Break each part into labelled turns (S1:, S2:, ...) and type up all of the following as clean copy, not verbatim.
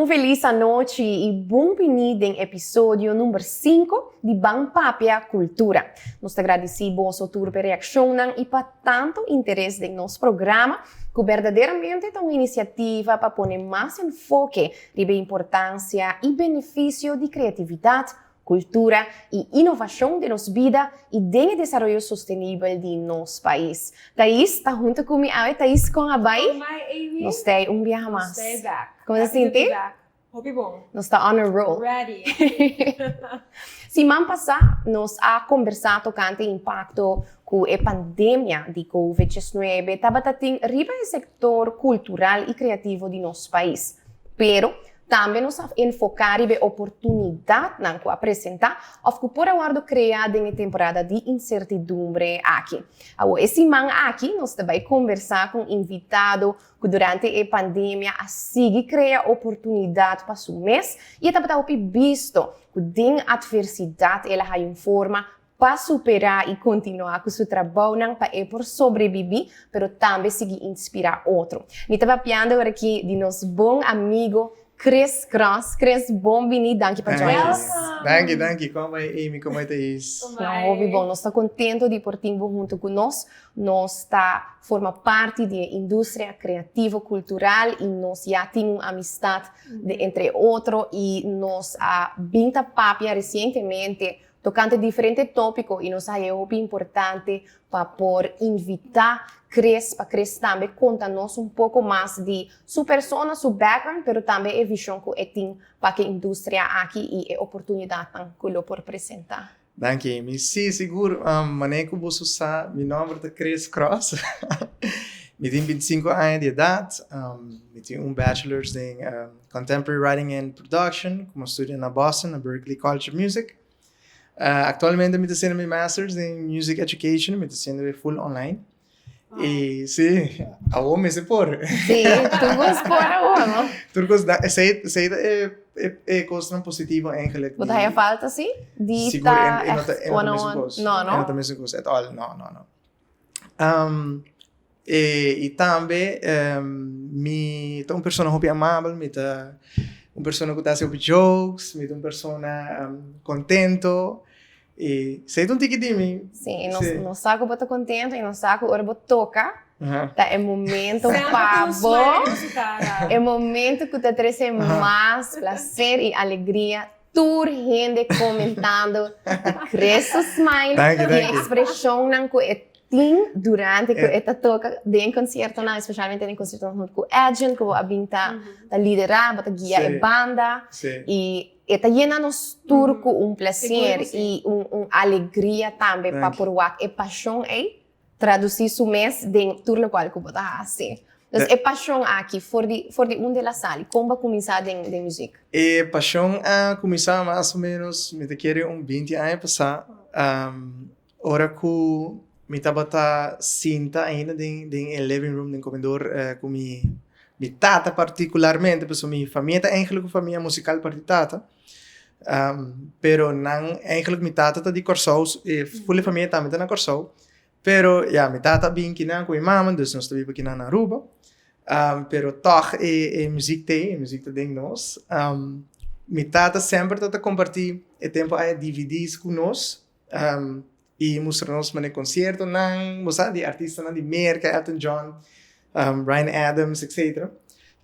S1: Un felis anochi i bon bini den episodio number 5 di Ban Papia Kultura. Nos ta gradisí boso tur p'e reakshonnan i pa tantu interes den nos programa, ku berdaderamente ta un inisiativa pa pone mas enfoke riba e importansia i benefisio di kreatividat, kultura i inovashon den nos bida i den e desaroyo sostenibel di nos pais. Thais ta huntu ku mi awe. Thais, kon a bai?
S2: Kon bai, Amy?
S1: Nos ta ei un biaha mas.
S2: Nos ta ei back.
S1: Kon ta
S2: Happy to be
S1: sinti?
S2: back. Hopi bon.
S1: Nos ta on a roll.
S2: Ready.
S1: Siman pasá nos a kombersá tokante e impakto ku e pandemia di Covid 19 tabata tin riba e sektor kultural i kreativo di nos pais. Pero Tambe nos a enfoká riba e oportunidatnan ku a presentá òf ku por a wòrdu kreá den e temporada di insertidumbre aki. Awor e siman aki nos ta bai kombersá ku un invitado ku durante e pandemia a sigui krea oportunidat pa su mes i e tabata hopi bisto ku den atversidat el a haña un forma pa superá i kontinuá ku su trabounan pa e por sobrebibí, pero tambe sigui inspirá otro. Mi ta papiando awor aki di nos bon amigo Chris Cross. Chris, bon bini, danki pa join nos.
S3: Danki, danki. Kon bai Amy, kon bai Thais?
S1: No, hopi bon. Nos ta kontento di por tin bo huntu ku nos. Nos ta forma parti di e industria kreativo kultural i nos ya tin un amistat de entre otro i nos a bin ta papia resientemente tokante diferente tópiko i nos a haña hopi importante pa por invitá Chris pa Chris tambe konta nos un poko mas di su persona, su background, pero tambe e vishon ku e tin pa ku e industria aki i e oportunidatnan ku lo por presentá.
S3: Danki Amy. Sí, sigur. Manera ku boso sa, mi nòmber ta Chris Cross. Mi tin bintisinko aña di edat. Mi tin un bachelors den Contemporary Writing and Production, ku mi a studia na Boston, na Berklee College of Music. Aktualmente mi ta hasiendo mi masters den Music Education, mi ta hasiendo e full online. I si, awor mester por.
S1: Sí, tur kos por awor, no?
S3: Tur kos, esei, esei ta e, e, e kosnan positivo eigenlijk.
S1: Bo ta haya falta, si? Di
S3: Sigur,
S1: ta
S3: e, e no ta,
S1: echt
S3: e no ta
S1: one on
S3: mesun
S1: one.
S3: kos.
S1: No,
S3: E
S1: no?
S3: no ta mesun kos at all, no, no, no. E i tambe mi ta un persona hopi amabel, mi ta un persona ku ta hasi hopi jokes, mi ta un persona kontento i esei ta un tiki di mi.
S1: Sí, nos nos sa ku bo ta kontento i nos sa ku ora bo toka ta e momento pa bo, e momento ku ta trese mas plaser i alegria. Tur hende comentando di Chris su smile
S3: Danki,
S1: y
S3: danki.
S1: expresionnan cu e tin durante cu e ta toca den conciertonan, especialmente den conciertonan hunto cu Edjean, cu bo a bin ta ta lidera, bo ta guia e
S3: Sí.
S1: banda
S3: Sí.
S1: y e ta yena nos tur cu un
S2: Sigur
S1: placer
S2: cu sí.
S1: y un un alegria tambe pa
S3: Danki.
S1: por wak e pasion ey Traducí su mes den tur locual cu bo ta haci. Dus e pasion aki, for di, for di unda el a sali? Con bo a cuminsa den, den muziek?
S3: E pasion a cuminsa mas o menos, mi ta kere un binti aña pasa, ora cu mi tabata sinta ainda den, den e living room, den comedor cu mi, mi tata particularmente, pasobra mi famia ta eigenlijk un famia musical parti tata. Pero nan eigenlijk mi tata ta di Kòrsou, e ful e famia tambe ta na Kòrsou. Pero ya, mi tata a bin kinan ku mi mama, dus nos ta biba kinan na Aruba. Pero tòg e e muziek t'ei, e muziek ta den nos. Mi tata semper ta ta kompartí e tempu aya DVD's ku nos. I mustra nos manera konsiertonan, bo sa, di artistanan di Merka, Elton John, Bryan Adams, etcetera.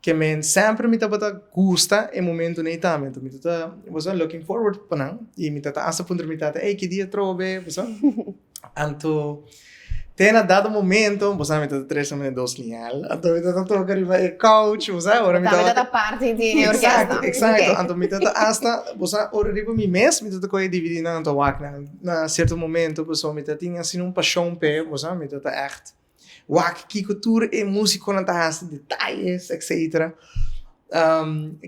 S3: Ke men semper mi tabata gusta e momentonan ei tambe. Enton mi ta, bo sa, looking forward pa nan. I mi ta hasta puntra mi tata, ey, ki dia atrobe, bo sa. Anto, te na dado momento, bo sa, mi ta trese manera dos liñal. Anto mi ta toka riba e couch, bo sa, ora mi
S1: Tambe
S3: tabata.
S1: ta parti di e orkesta.
S3: Exacto, exacto. Anto mi ta hasta, bo sa, ora riba mi mes mi ta kohe DVD-nan anto wak nan na cierto momento, pasobra mi ta tin asina un pasion p'e, bo sa, mi ta echt wak kiko tur e musiconan ta hasi, detayes, etcetera.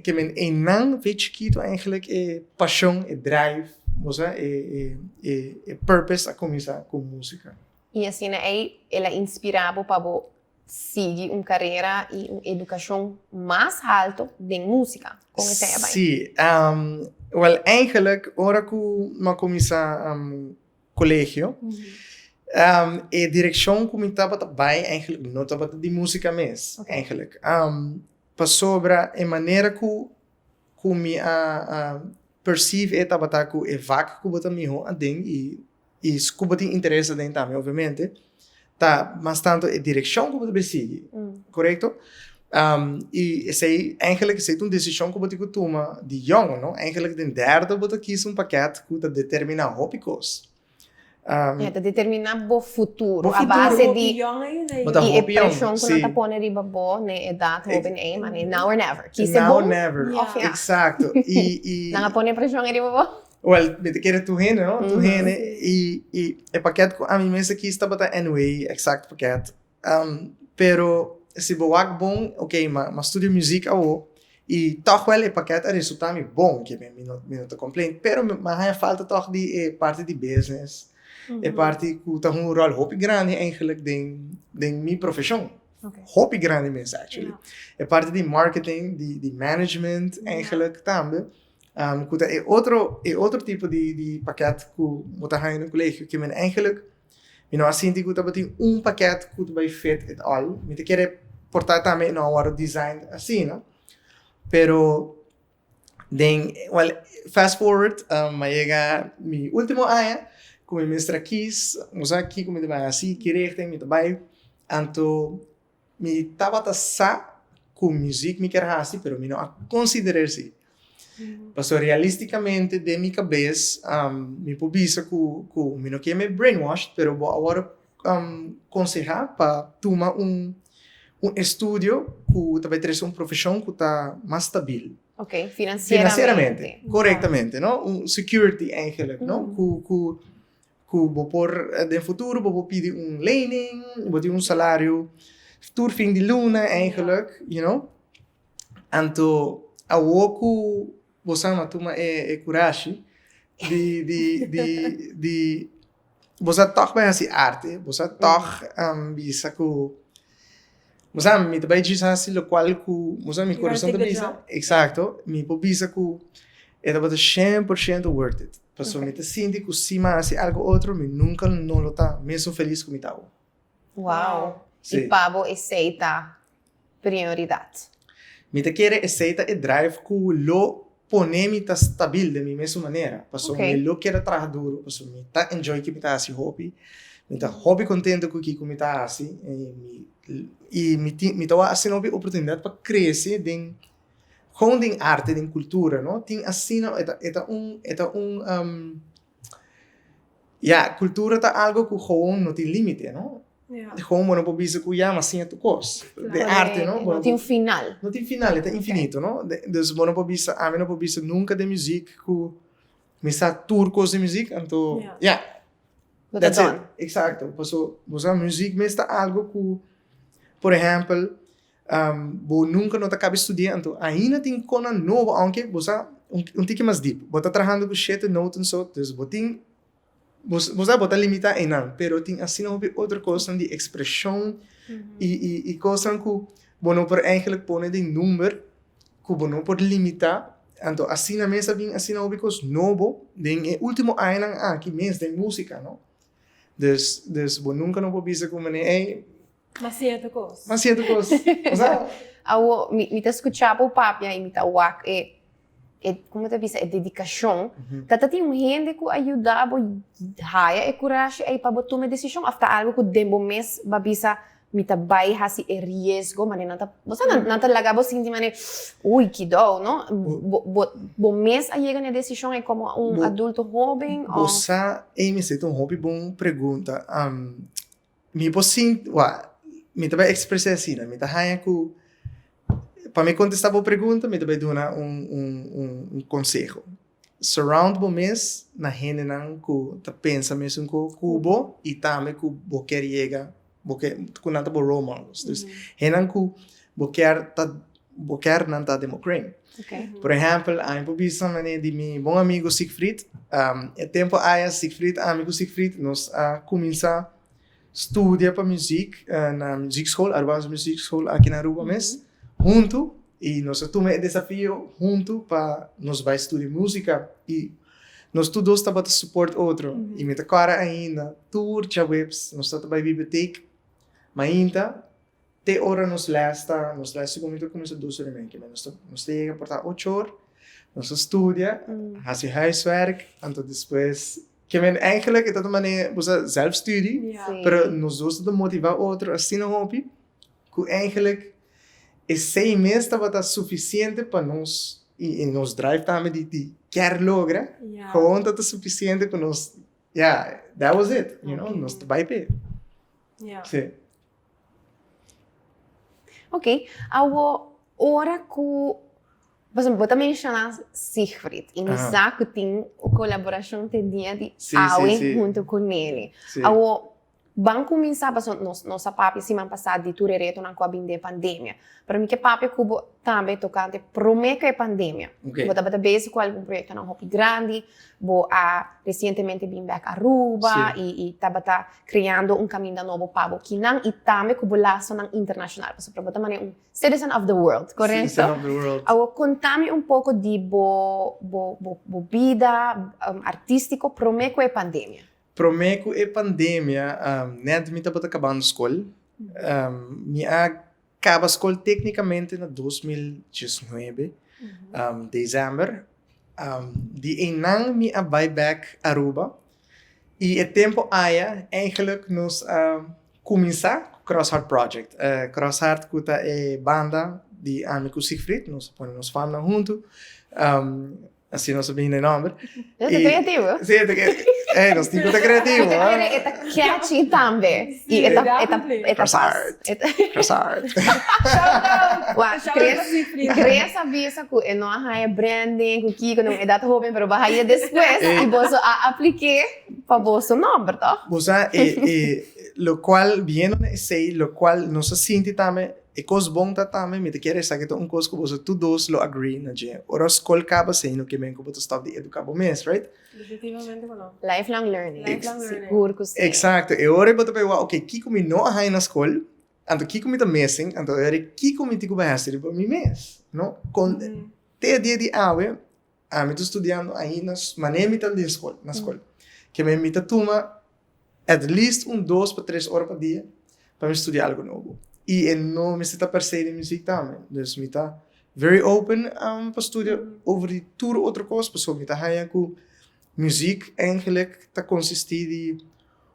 S3: Ke men einan fe chikito eigenlijk e pasion, e drive, bo sa, e e e purpose a cuminsa cu musica.
S1: I asina ei el a inspirá bo pa bo sigui un karera i un edukashon mas halto den músika. Kon esei a bai?
S3: Sí, wel eigenlijk ora ku mi a kuminsá kolegio, e direkshon ku mi tabata bai eigenlijk no tabata di músika mes, eigenlijk. Pasobra e manera ku. ku mi a a perceive e tabata ku e vak ku bo ta miho aden i i ku bo tin interes aden tambe obviamente ta mas tanto e direkshon ku bo ta bay sigui, korekto? I esei eigenlijk esei ta un desishon ku bo tin ku tuma di yòn, no? Eigenlijk den derde bo ta kis un pakèt ku ta determiná hopi kos.
S1: Ja, ta determiná bo futuro a base di e preshon ku nan ta pone riba bo n'e edat hoben ei, ma now or never. Kise bon
S3: Now or never,
S1: òf ya.
S3: Eksakto.
S1: Nan a pone preshon ei riba bo?
S3: Well, mi ta kere tur hende, no? Tur hende. I e pakèt ku ami mes a kis tabata anyway, eksakt pakèt. Pero si bo wak bon, ok, m'a studia muziek awo i tòg wèl e pakèt a resultá mi bon, ke mi no mi no ta complain, pero m'a haña falta tòg di e parti di business, e parti ku ta hunga un ròl hopi grandi eigenlijk den den mi profeshon, hopi grandi mes actually. E parti di marketing, di di management eigenlijk tambe, ku ta e otro e otro tipo di di pakèt ku bo ta haña na kolegio, ke men eigenlijk Mi no a sinti ku tabatin un pakèt ku ta bai fit it all. Mi ta kere por ta tambe e no a wòrdu designed asina. Pero den, well, fast forward, mi a yega mi último aña ku mi mester a kis, no sa kiko mi ta bai hasi, ki richting mi ta bai. Anto Mi tabata sa ku muzik mi kier hasi, pero mi no a konsider'é si. Pasobra realistikamente den mi kabes mi por bisa ku ku mi no kier me brainwashed, pero bo a wòrdu konsehá pa tuma un un estudio ku ta bai trese un profeshon ku ta mas stabil.
S1: Ok, finansieramente.
S3: Finansieramente, korektamente, no? Un security eigenlijk, no? Ku ku Ku bo por den futuro bo por pidi un lening, bo tin un salario tur fin di luna eigenlijk, you know. Anto awor ku bo sa a tuma e e kurashi di di di di bo sa tòg bai hasi arte, bo sa tòg bisa ku bo sa mi ta bai djis hasi lokual ku bo sa mi kurason ta bisa, eksakto, mi por bisa ku e tabata shen por shento worth it. Pasobra mi ta sinti ku si mi a hasi algu otro mi nunka no lo ta mesun felis ku mi ta awo.
S1: Wow! I pa bo esei ta prioridat?
S3: Mi ta kere esei ta e drive ku lo pone mi ta stabil den mi mesun manera. Pasobra mi lo keda traha duru, pasobra mi ta enjoy ke mi ta hasi hopi. Mi ta hopi kontento ku kiko mi ta hasi i mi tin mi ta wak asina hopi oportunidat pa krese den Gewoon den arte, den cultura, no? Tin asina, e ta, e ta un, e ta un, ya, cultura ta algo cu gewoon no tin limite, no? Gewoon bo no por bisa cu ya, mi a siña tur cos. Den arte, no?
S1: No tin final.
S3: No tin final, e ta infinito, no? Dus bo no por bisa, ami no por bisa nunca den muziek cu mi sa tur cos den muziek, anto, ya.
S1: Bo ta
S3: That's it.
S1: done.
S3: Exacto. Paso, bo sa, muziek mes ta algo cu, por ehempel, Bo nunca no ta cabe studia, anto ainda tin conan nobo, aunke bo sa un tiki mas diep. Bo ta trahando cu shete noten so, dus bo tin, bo sa bo ta limita einan, pero tin asina hopi otro cosnan di expresion y y cosnan cu bo no por eigenlijk pone den number, cu bo no por limita, anto asina mes a bin asina hopi cos nobo den e ultimo añanan aki mes den musica, no. Dus, dus bo nunca no por bisa cu manera, ey,
S2: Mas cierto cos.
S3: Mas cierto cos. Osea.
S1: Awo, mi, mi ta scucha bo papia y mi ta wak e, e, como ta bisa, e dedicacion. Ta ta tin un hende cu a yuda bo haya e curashi ey pa bo tuma e decision of ta algo cu den bo mes bo a bisa mi ta bay haci e riesgo, mane nan ta, bo sa, nan ta laga bo sinti mane, uy, kidou, no? Bo, bo, bo mes a yega na e decision ey como un adulto hoben
S3: of? Bo sa, Amy, esey ta un hopi bon pregunta. Mi por sinti, wak, mi ta bai expres'é asina, mi ta haña ku pa mi kontestá bo pregunta mi ta bai duna un un un konseho. Surround bo mes na hendenan ku ta pensa mesun ku ku bo i tambe ku bo kier yega, bo ke ku nan ta bo role models. Dus hendenan ku bo kier ta bo kier nan ta den bo kring. Por ehèmpel, ami por bisa manera di mi bon amigu Siegfried, e tempu aya Siegfried, ami ku Siegfried nos a kuminsá studia pa muzik na muziekschool, Arubaanse muziekschool aki na Aruba mes, huntu i nos a tuma e desafio huntu pa nos bai studia músika i nos tur dos tabata support otro i mi ta kòrda ainda tur djaweps nos tabata bai bibliotek mainta. Te ora nos les ta, nos les segun mi ta cuminsa dos ora y media, nos ta, nos ta yega por ta ocho or. Nos a studia, hasi huiswerk, anto despues ke men eigenlijk e ta manera bo sa zelfstudie, pero nos dos ta motiva otro asina hopi ku eigenlijk esei mes tabata sufisiente pa nos i nos drive tambe di di kier logra, gewoon tabata sufisiente ku nos ya that was it, you know, nos ta bai p'e. Si.
S1: Ok, awo ora ku Pasobra bo ta menshoná Siegfried i mi sa ku tin un kolaborashon te dia di awe huntu ku Nelly. Awor, ban kuminsá pasobra nos nos a papia siman pasá di tur e retonan ku a bin den pandemia. Pero mi ke papia ku bo tambe tokante promé ku e pandemia. Bo tabata bezig ku algun proyektonan hopi grandi, bo a resientemente bin bèk Aruba i tabata kreando un kaminda nobo pa bo kinan i tambe ku bo lasonan internashonal pasobra bo ta manera un Citizen of the world, correcto?
S3: Citizen of the world.
S1: Awor contami un poco di bo bo bo bo bida artistico prome cu e pandemia.
S3: Prome cu e pandemia net mi tabata cabando scol. Mi a caba scol tecnicamente na 2019, december. Di eynan mi a bay bek Aruba y e tempo aya eigenlijk nos a Kuminsá ku Cross Heart Project. Cross Heart ku ta e banda di ami ku Siegfried, nos a pone nos famnan huntu, asina nos a bini na e nòmber.
S1: E ta kreativo.
S3: Sí, e ta ey, nos tin ku ta kreativo.
S1: Mi ta kere e ta catchy tambe. I e ta, e ta, e ta
S3: Cross Heart, Cross Heart.
S2: Shout out!
S1: Wak,
S2: Shout out pa Siegfried.
S1: Chris a bisa ku e no a haña branding, ku kiko, no, e dat hoben, pero bo a haña despues i boso a aplik'é pa boso nòmber, tòg?
S3: Bo sa, e, e, lokual, biendo na esei, lokual nos a sinti tambe, e kos bon ta tambe, mi ta kere esaki ta un kos ku boso tur dos lo agree na dje. Ora skol kaba, esei no ke men ku bo ta stòp di eduká bo mes, right?
S2: Definitivamente ku no.
S1: Lifelong learning.
S2: Lifelong learning.
S1: Sigur ku si.
S3: Eksakto. E ora bo ta bai wak, oke, kiko mi no a haña na skol, anto kiko mi ta missing, anto e ora kiko mi tin ku bai hasi riba mi mes, no? Kon, te dia di awe, Ami ta studiando ainda manera mi ta den skol, na skol. Ke mi ta tuma at least un dos pa tres ora pa dia pa mi studia algo nobo. I e no mester ta per se di muzik tambe. Dus mi ta very open pa studia over di tur otro kos pasobra mi ta haña ku muzik eigenlijk ta konsistí di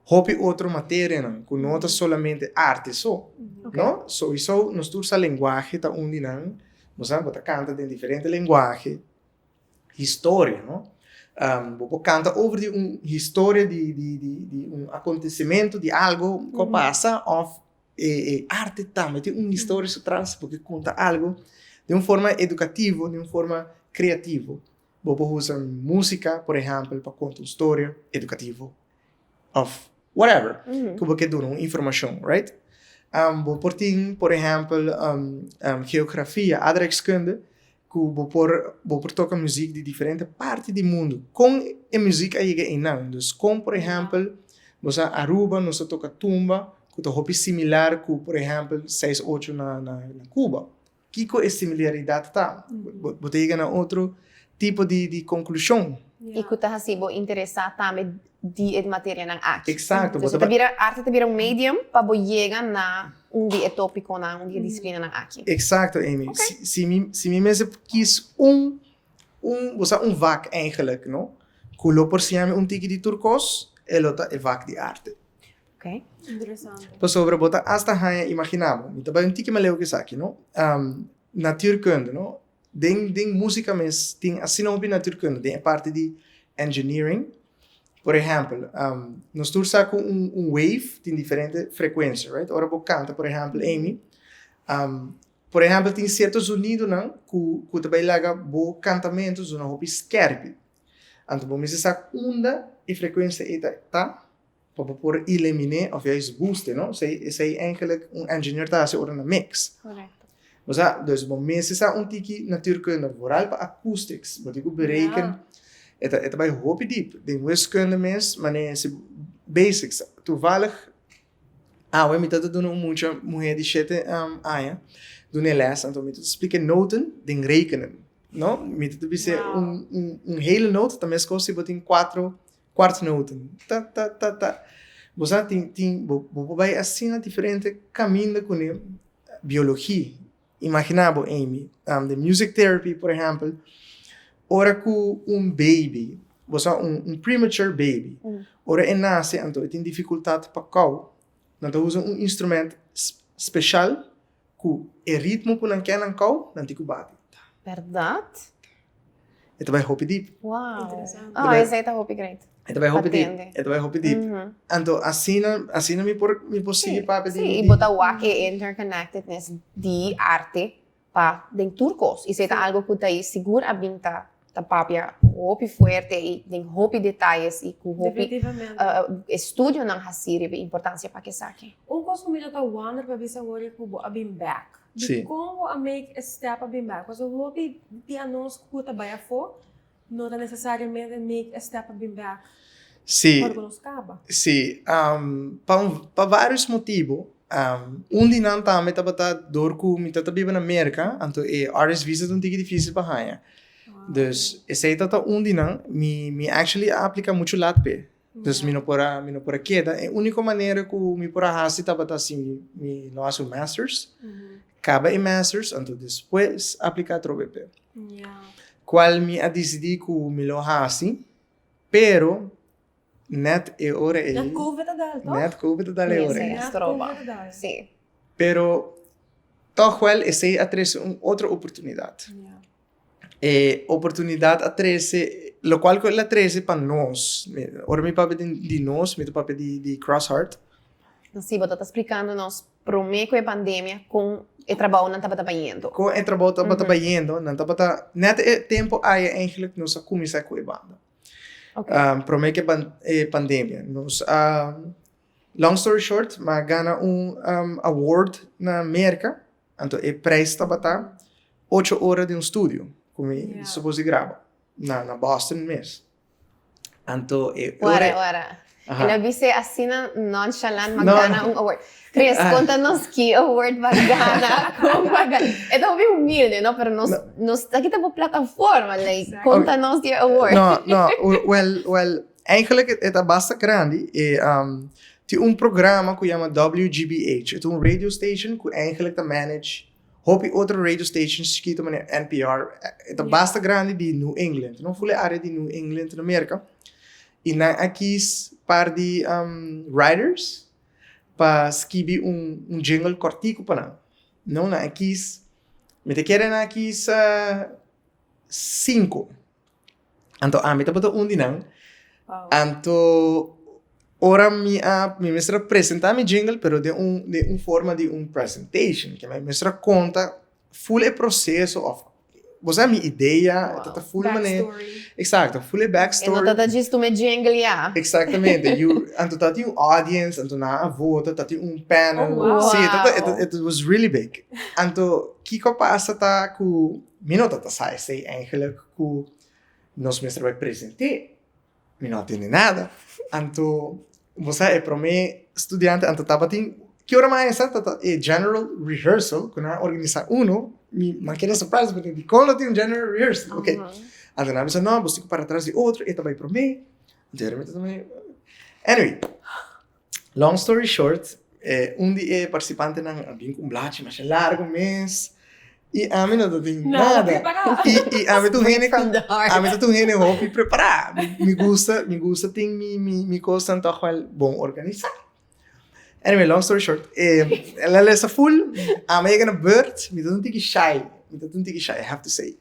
S3: hopi otro materianan ku no ta solamente arte so, no? Souiso nos tur sa lenguahe ta un di nan, bo sa bo ta kanta den diferente lenguahe, historia, no? Bo por kanta over di un historia di di di di un akontesimentu di algo ku a pasa òf e e arte tambe tin un historia su tras bo ke konta algo den un forma edukativo, den un forma kreativo. Bo por usa músika, por ehèmpel, pa konta un storia edukativo òf whatever ku bo ke duna un informashon, right? Bo por tin, por ehèmpel, geografia, aardrijkskunde, ku bo por bo por toka muzik di diferente parti di mundu. Kon e muzik a yega einan? Dus kon, por ehèmpel, bo sa Aruba nos ta toka tumba ku ta hopi similar ku, por ehèmpel, seis ocho na na Cuba. Kiko e similaridat ta? Bo ta yega na otro tipo di di konklushon.
S1: I ku ta hasi bo interesá tambe di e materianan aki.
S3: Eksakto.
S1: Bo ta bira, arte ta bira un medium pa bo yega na un di e topikonan, un di e disiplinanan aki.
S3: Eksakto, Amy. Si mi si mi mester kis un un bo sa un vak eigenlijk, no? Ku lo por siña mi un tiki di tur kos, e lo ta e vak di arte.
S1: Okay.
S2: Interesante.
S3: Pasobra bo ta hasta haña, imagina bo, mi ta bai un tiki mas leu ku esaki, no? Natuurkunde, no? Den, den músika mes tin asina hopi natuurkunde, den e parti di engineering. Por ehèmpel, nos tur sa ku un, un wave tin diferente frekuensia, right? Ora bo kanta, por ehèmpel, Amy, por ehèmpel, tin sierto zonidonan ku, ku ta bai laga bo kantamentu zona hopi skèrpi. Anto bo mester sa unda e frekuensia ei ta, ta Pa bo por eliminé of juist booste, no? Esei, esei eigenlijk un engineer ta hasi ora na mix.
S1: Correcto.
S3: Bo sa, dus bo mester sa un tiki natuurkunde, vooral pa acoustics. Bo tin ku bereken, e ta, e ta bai hopi diep. Den wiskunde mes, manera si basics. Toevallig, awe mi ta ta duna un mucha muhé di shete aña, dun'é les, anto mi ta ta splik'é noten den rekenen, no? Mi ta ta bis'é un, un, un hele noot ta meskos si bo tin cuatro Kwartnoten, ta ta ta ta. Bo sa tin tin bo bo por bai asina diferente kaminda kuné biologia. Imagina bo Amy, den music therapy por ehèmpel, Ora ku un baby, bo sa un un premature baby, ora e nase anto e tin difikultat pa kou, nan ta usa un instrument speshal ku e ritmo ku nan ke nan kou, nan tin ku bati.
S1: Bèrdat?
S3: E ta bai hopi dip.
S1: Wow.
S2: Interesante.
S1: Oh, esei ta hopi great.
S3: E ta bai hopi dip.
S1: Patende.
S3: E ta bai hopi dip. Anto asina, asina mi por, mi por sigui papia di.
S1: Sí, i bo ta wak e interconnectedness di arte pa den tur kos. I esei ta algo ku ta sigur a bin ta ta papia hopi fuerte i den hopi detayes i ku hopi estudionan hasi riba e importansia pa esaki.
S2: Un kos ku mi ta ta wonder pa bisa awor e ku bo a bin bek. Dikon bo a make e step a bin bek? Pasobra hopi di anos ku ta bai afó no ta nesesariamente make e step a bin bek ora ku nos kaba.
S3: Sí, pa un pa varios motibu. Un di nan tambe tabata dor ku mi ta biba na Merka, anto e artist visa ta un tiki difisil pa haña. Dus esei tabata un di nan. Mi mi actually a aplika muchu lat p'e. Dus mi no por a mi no por a keda. E úniko manera ku mi por a hasi tabata si mi lo hasi un masters, kaba e masters, anto despues aplika atrobe p'e. Kual mi a disidí ku mi lo hasi, pero net e ora ei.
S2: Net covid a dal, toch?
S3: Net covid a dal e ora ei.
S2: Net covid a dal.
S1: Sí.
S3: Pero toch wel esei a trese un otro oportunidat. E oportunidat a trese, lokual ku el a trese pa nos, ora mi papia di nos, mi ta papia di Crossheart.
S1: Sí, bo ta ta splikando nos promé ku e pandemia kon e trabounan tabata bayendo.
S3: Kon e trabou tabata bayendo, nan tabata, net e tempu aya eigenlijk nos a kuminsá ku e banda. Promé ku e pandemia. Nos a, long story short, mi a gana un award na Merka, anto e prijs tabata ocho ora di un studio ku mi supos di graba na Boston mes. Anto e ora.
S1: Wara, wara. El a bis'é asina nonchalant, m'a gana un award. Chris, konta nos ki award b'a gana, kon b'a gana. E ta hopi humilde, no? Pero nos, nos ta kita bo plataforma, like, konta nos di e award.
S3: No, no, wel, wel, eigenlijk e ta basta grandi. E tin un programa ku yama WGBH. E ta un radio station ku eigenlijk ta manage Hopi otro radio stations chikito manera NPR, e ta basta grandi di New England, no? Ful e area di New England na Merca. I nan a kis par di writers pa skibi un un jingle kòrtiku pa nan. No, nan a kis, mi ta kere nan a kis sinku. Anto ami tabata un di nan. Anto ora mi a mi mester a presenta mi jingle pero den un den un forma di un presentation ke mi mester a konta ful e proseso of bo sa mi idea ta ta ful mane exacto ful e backstory.
S1: E no ta ta djis tuma e jingle ya.
S3: Exactamente you anto ta tin un audience anto nan a vota ta tin un panel si it was really big anto kiko a pasa ta ku Mi no ta ta sa esei eigenlijk ku nos mester bai present'é. Mi no a tende nada. Anto, bo sa e promé studiante anto tabatin, ki ora mas esa ta ta e general rehearsal ku nan a organisá uno, mi a keda surprise pasobra dikon lo tin un general rehearsal? Oke. Anto nan a bisa no, bo tin ku para tras di otro, e ta bai promé. Anto mi ta ta anyway. Long story short, un di e participantenan a bin cu un blachi masha largo mes y ami no ta tin nada. Y y ami ta un hende cu ami ta un hende hopi prepara. Mi gusta mi gusta tin mi mi mi cosnan toch wel bon organisa. Anyway, long story short, el a lesa full, ami a yega na beurt, mi ta un tiki shy, mi ta un tiki shy, I have to say.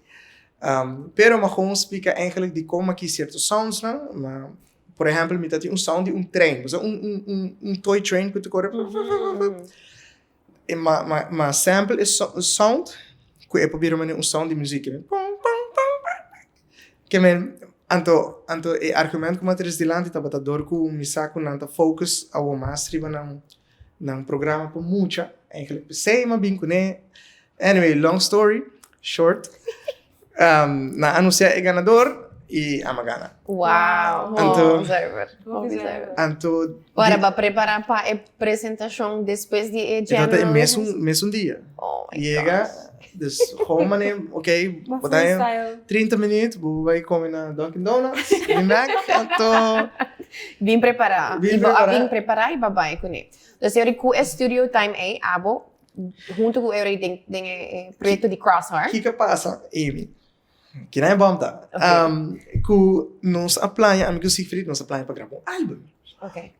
S3: Pero mi a gewoon splica eigenlijk dicon mi a kies cierto soundsnan, ma Por ehempel, mi ta tin un sound di un trein. Bo sa un, un, un, un toy train ku ta kore. E ma, ma, ma sample e so, sound ku e por bira manera un sound di muziek. Ke men pon, pon, pon, pon. Ke men, anto, anto e argument ku mi a trese dilanti tabata dor ku mi sa ku nan ta focus awor mas riba nan, nan programa pa mucha. Eigenlijk p'esei mi a bin kuné. Anyway, long story short. Um, nan anuncia e ganador y ama gana.
S1: Wow,
S3: Anto,
S1: zuiver. Hopi zuiver.
S3: Anto,
S1: Ora ba prepara pa e presentacion despues di e
S3: general. E
S1: mesun,
S3: mesun dia.
S1: Oh my
S3: Yega,
S1: gosh.
S3: dus gewoon mane, ok, bo ta 30 minuut, bo bai come na Dunkin Donuts, bin back, anto...
S1: Bin prepara.
S3: Bin prepara.
S1: Bin prepara y ba bai kuné. Dus yori ku e studio time ei, abo huntu ku Eury den den e proyekto di Crossheart.
S3: Kiko a pasa, Amy? Kina e bom ta?
S1: Okay.
S3: Ku nos a plania, ami ku Siegfried, nos a plania pa graba un album.
S1: Okay.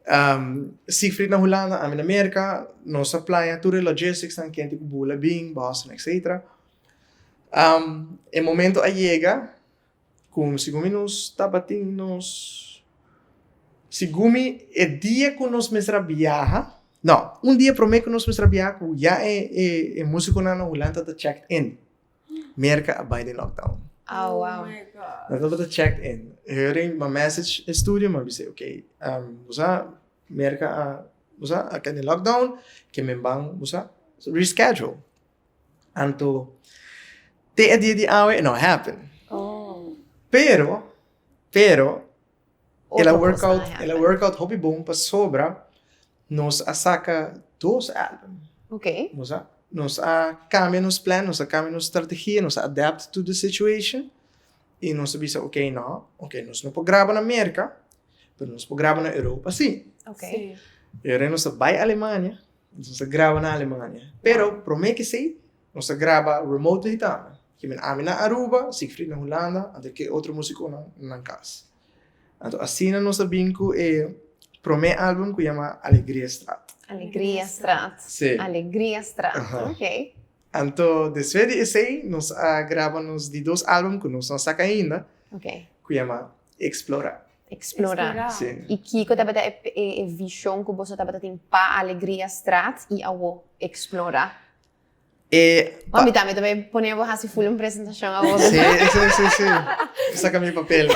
S3: Siegfried na Hulanda, ami na Merka, nos a plania tur e logistics nan, kende ku bula bin, Boston, etcetera. E momento a yega ku segun mi nos tabatin nos, segun mi e dia ku nos mester a biaha, no, un dia prome ku nos mester a biaha ku ya e musikonan na Hulanda ta checked in. Merka a bai den lockdown.
S1: Oh, wow.
S2: Oh my God.
S3: Nan tabata checked in. Heuring m'a message e studio, m'a bisa, ok, bo sa, Merka a, bo sa, a kai den lockdown, ke men ban, bo sa, reschedule. Anto, te e dia di awe e no a happen.
S1: Oh.
S3: Pero, pero, El a
S1: Otro
S3: work
S1: cosnan
S3: out,
S1: a
S3: el a
S1: happen.
S3: work out hopi bon pasobra nos a saca dos album.
S1: Ok.
S3: Nos a, nos a cambia nos plan, nos a cambia nos strategia, nos a adapt to the situation y nos a bisa ok no, ok nos no por graba na Merca, pero nos por graba na Europa si.
S1: Ok.
S2: Sí.
S3: Y ora nos a bay Alemania, nos a graba na Alemania. Pero prome que esey, Nos a graba remotely tambe. Ki men ami na Aruba, Siegfried na Hulanda, anto ke otro musikonan na nan kas. Anto asina nos a bin ku e promé album ku yama Alegria Straat.
S1: Alegria Straat.
S3: Sí.
S1: Alegria Straat,
S3: Aha.
S1: ok.
S3: Anto despues di esei nos a graba nos di dos album ku nos no a saka ainda,
S1: Ok.
S3: ku yama Explora.
S1: Explora.
S2: Explora.
S3: Sí.
S1: I kiko tabata e e vishon ku boso tabata tin pa Alegria Straat i awo Explora?
S3: E
S1: pa. Mi tambe ta bay pone bo haci full un presentacion awor.
S3: Sí, sí, sí, sí. Saca mi papel.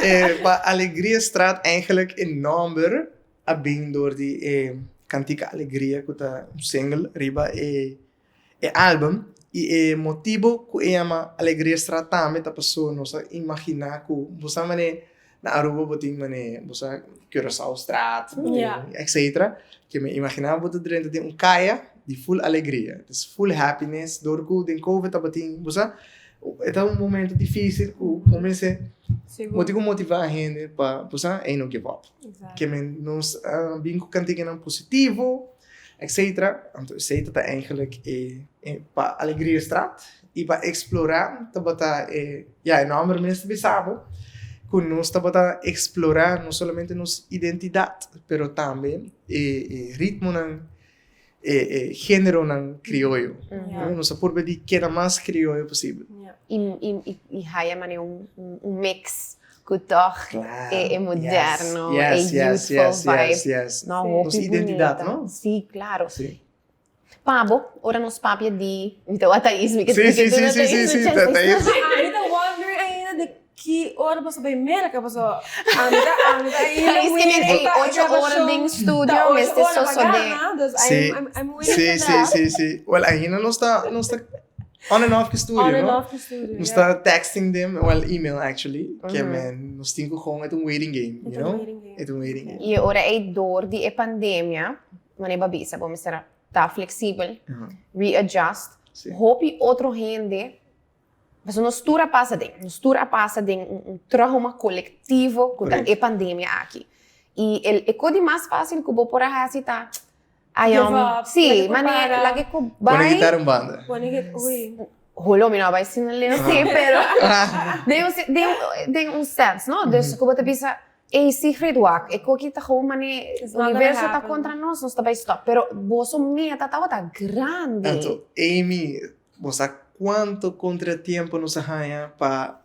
S3: E pa Alegria Straat eigenlijk e nomber a bin door di e cantica Alegria cu ta un single riba e e album y e motibo cu e yama Alegria Straat tambe ta paso nos a imagina cu bo sa mane Na Aruba bo tin mane bo sa Curaçao straat, bo tin etcetera. Ke mi imagina bo ta drenta den un kaya di full alegria, dus full happiness dor ku den covid tabatin bo sa e ta un momento dificil ku bo mester bo tin ku motiva hende pa bo sa ey no give up. Ke men nos a bin ku kantikanan positivo etcetera. Anto esey ta ta eigenlijk e pa Alegria Straat y pa explora tabata e ya e nomber mes ta bisa bo cu nos tabata explora no solamente nos identidad pero tambe e e ritmonan e e generonan crioyo. Nos a purba di keda mas crioyo posibel.
S1: Y y y haya manera un un mix Cu toch e moderno, e youthful vibe. No, hopi
S3: Nos identidad,
S1: bunita.
S3: no?
S1: Sí, claro.
S3: Sí.
S1: Pa bo, ora nos papia di, mi ta wak Thais, mi ke
S3: Sí, sí,
S1: duna
S3: sí, sí,
S1: Thais
S3: sí,
S1: un
S3: sí,
S1: chance.
S3: Thais.
S2: Mi ta wonder ainda di ki ora boso bay Merca, paso ami ta, ami ta ainda
S1: Thais ke mi
S2: waiting
S1: ei
S2: pa e
S1: ocho ora
S2: grabacion.
S1: den
S2: Ta
S1: studio,
S2: ocho
S1: mester
S2: ora pa
S1: sosode.
S2: gana, dus
S3: Sí,
S2: I'm, I'm, I'm waiting
S3: sí,
S2: for
S3: sí,
S2: that.
S3: sí, sí. Well, ainda nos ta, nos ta On and off cu studio,
S2: On and
S3: no?
S2: off cu studio,
S3: Nos
S2: yeah.
S3: ta texting them, well, email actually, ke men nos tin cu gewoon, e ta un waiting game, you
S2: E ta un
S3: know?
S2: waiting game.
S3: E ta un waiting game.
S1: I e ora ei door di e pandemia, manera bo a bisa, bo mester a ta flexibel, readjust.
S3: Sí.
S1: Hopi otro hende, pasobra nos tur a pasa den, nos tur a pasa den un trauma colectivo cu ta e pandemia aki. I e co di mas facil cu bo por a haci ta, Ay,
S2: Give
S1: um,
S2: up,
S1: sí,
S2: lage ku
S1: mane,
S2: para.
S1: lage ku
S3: Pone
S1: bai.
S3: guitarra un banda.
S2: Pone git, uy.
S1: Holo, mi no a bai asina leu, sí, pero den un, den un, den un sense, no? Dus ku bo ta bisa, ey, Siegfried, wak, e koki ta gewoon mane,
S2: It's not gonna
S1: universo ta
S2: happen.
S1: kontra nos, nos ta bai stop. Pero boso meta tabata grandi.
S3: Anto, Amy, bo sa kuanto kontratiempo nos a haña pa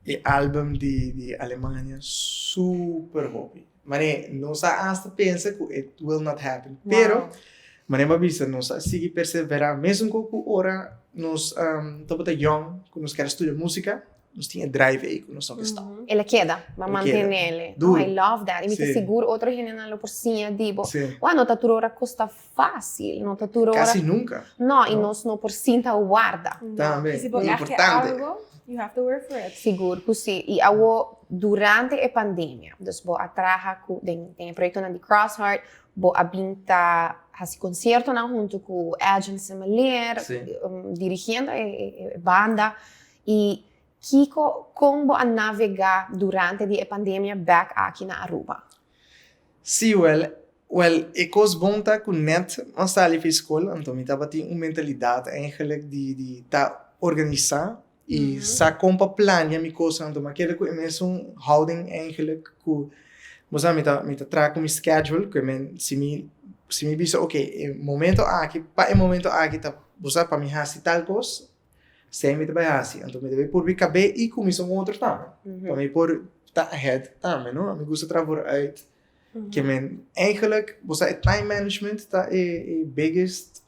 S3: E album di di Alemania super hopi. Mane nos a hasta pensa ku it will not happen. Pero mane bo a bisa nos a sigui persevera mesun ku ku ora nos tabata yong ku nos kere studia musika nos tin e drive ei ku nos no ke stop.
S1: El a keda, bo a
S3: El a keda.
S1: mantenele.
S3: Duro.
S1: Oh, I love that. I mi ta
S3: Sí.
S1: sigur otro hendenan lo por siña di bo.
S3: Sí.
S1: Wou, no ta tur ora kos ta fácil, no ta tur ora.
S3: Casi nunca.
S1: No, y nos no por sinta warda.
S3: Tambe,
S2: Y si bo echt ke
S3: importante.
S2: algo, you have to work for it.
S1: Sigur cu si. Y awo durante e pandemia, dus bo a traha cu den den e proyectonan di Crossheart, bo a bin ta haci conciertonan hunto cu Edjean Semeleer,
S3: Sí.
S1: dirigiendo e e banda. Y kico, con bo a navega durante di e pandemia bek aki na Aruba?
S3: Sí, wel, wel, e kos bon ta ku nèt m'a sali fi skol, anto mi tabatin un mentalidat eigenlijk di di ta organisá. I sa kon pa plania mi kosnan. Anto mi a keda ku e mesun houding eigenlijk ku bo sa mi ta mi ta traha ku mi schedule ku e men si mi si mi bisa ok e momento aki pa e momento aki ta bo sa pa mi hasi tal kos esei mi ta bai hasi. Anto mi ta bai purbi kab'é i kuminsá un otro tambe pa mi por ta ahead tambe no. Mi gusta traha vooruit. Ke men eigenlijk bo sa e time management ta e e biggest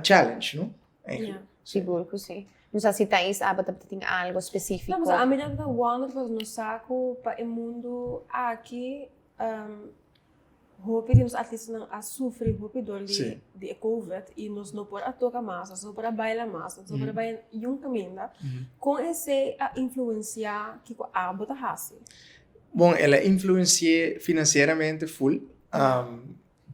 S3: challenge no.
S1: Eigenlijk. Sigur ku si. No sa si Thais aba tabata tin algo spesífiko.
S2: No, pasobra ami tabata wonder pasobra nos sa ku pa e mundu aki hopi di nos artistanan a sufri hopi dor di di e covid i nos no por a toka mas, nos no por a baila mas, nos no por a bai niun kaminda. Kon esei a influensiá kiko abo ta hasi?
S3: Bon, el a influensi'é finansieramente full.